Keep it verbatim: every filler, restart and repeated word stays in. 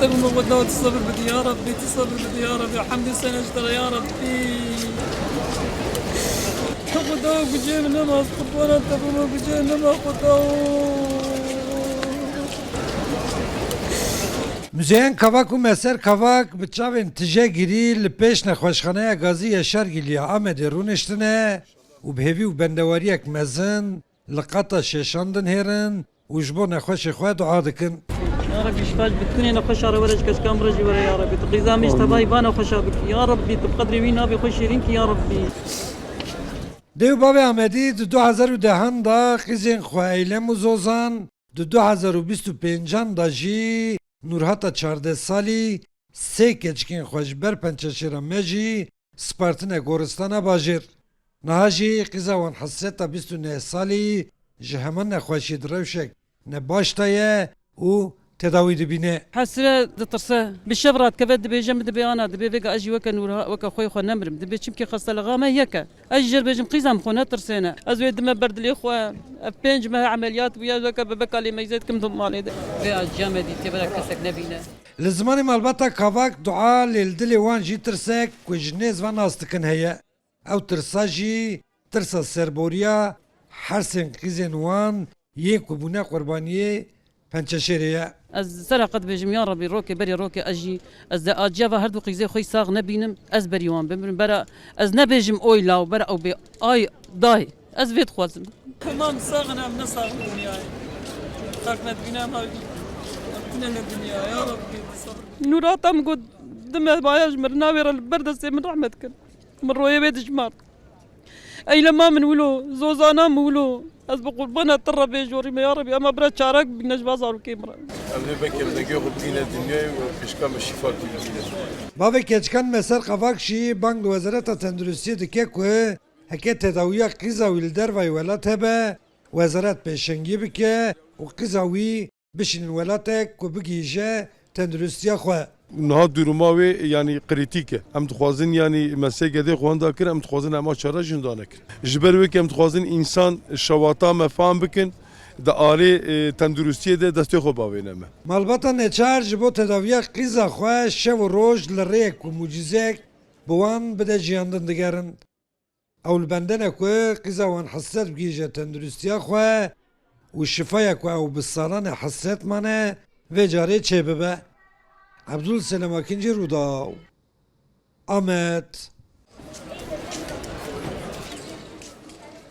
Te bi min Xuda tu sebir bidî ya Rabbî, tu sebir bidî ya Rabbî. Hemdî sene ji te re ya Rabbî. Te Xuda gucê min nema, qurbana te bim, gucê nema Xuda. Muzeyen Kavak û Meser Kavak bi çavên tije girî li pêş nexweşxaneya gazî ya Şargilî ya Amedê rûniştine û bi hêvî û bendewariyek mezin li qata şeşan dinihêrin û ji bo nexweşê xwe dua dikin. Ya Rabbî şifa ji bitunê nexweşa re were, ji keçika min re jî were ya Rabbî. Tu qîza min ji tevayî va nexweşa bikî ya Rabbî. Tu bi qedrê wî navê xwe şêrîn kî ya Rabbî. Dê û bavê Amedî di du hezar û dehan de qîzên xwe Eylem û Zozan, di du hezar û bîst û pêncan de jî Nûrhata çardeh salî sê keçikên xwe ji ber pençeşêra me jî spartine goristana bajêr. Niha jî qîza wan Hesreta bîst û neh salî ji heman nexweşî di rewşek ne baş de ye û tedawî dibîne. Hesre ditirse, bi şev radikeve dibêje, min dibê ana, dibê vêga ez jî weke Nûrha, weke xwê xwe nemirim. Dibê çimkî xestelixa me yek e. Ez jî jê re bêjim qîza min xwe netirsêne. Ez wê dime ber dilê xwe. Ev pênc meh emeliyat bûye, ez weke bebeka lê meyzê dikim di malê de. Vê aciya me dîtiye, bera kesek nebîne. Li zimanê malbata Kavak dua lê li dilê wan jî tirsek ku ji nêz ve nas dikin heye. Ew tirsa jî tirsa serboriya hersên qîzên wan yên ku bûne qurbaniyê pençeşêrê ye. Ez sera qe dibêjim, ya Rebî, rokê berê rokê ez jî, ez dê aciya ve her du qîzê xwe yî sax nebînim, ez berî wan bimirim. Bera ez nebêjim oy law, bera ew bê ay day. Ez vê dixwazim. Hema em sax in, em ne sax in dinyayê. Xelk me dibîne, em, em tune ne dinya. Ya Rebî, sabir. Nûrata min got, dime maya ji mirina wê re li ber destê min rehmet kir. Min royê wê dijmart. Eylema min wilo, zozana min wilo. Ez bi qurbana te re bê jorî me ya Rebî, ema bira çarek bîne ji va zarokê min re. Em dê belkî em dengê xwe bidîne dinyayê û pêşka me şîfa kî bidîne. Bavê keçikan Meser Kavak jî bang li Wezareta Tenduristiyê dike ku heke tedawiya qîza wî li dervayî welat hebe, wezaret pêşengiyê bike û qîza wî bişînin welatek ku bigihîje tenduristiya xwe. Niha duruma wê, yanî, krîtîk e. Em dixwazin, yanî, mesê gedê xwe wenda kir, em dixwazin ema çare jî wenda nekin. Ji ber wê ku em dixwazin însan şewata me fam bikin, di alê, e, tenduristiyê de destê xwe bavêne me. Malbata neçar ji bo tedawiya qîza xwe şev û roj li rêyek ku mucîzeyek bi wan bide jiyandin digerin. Ew li bende ne ku qîza wan Hesret bigihîje tenduristiya xwe û şifaya ku ew bi salan e hesret mane, vê carê çêbibe. Ebdul Selemakincî, Rûdaw, Amed.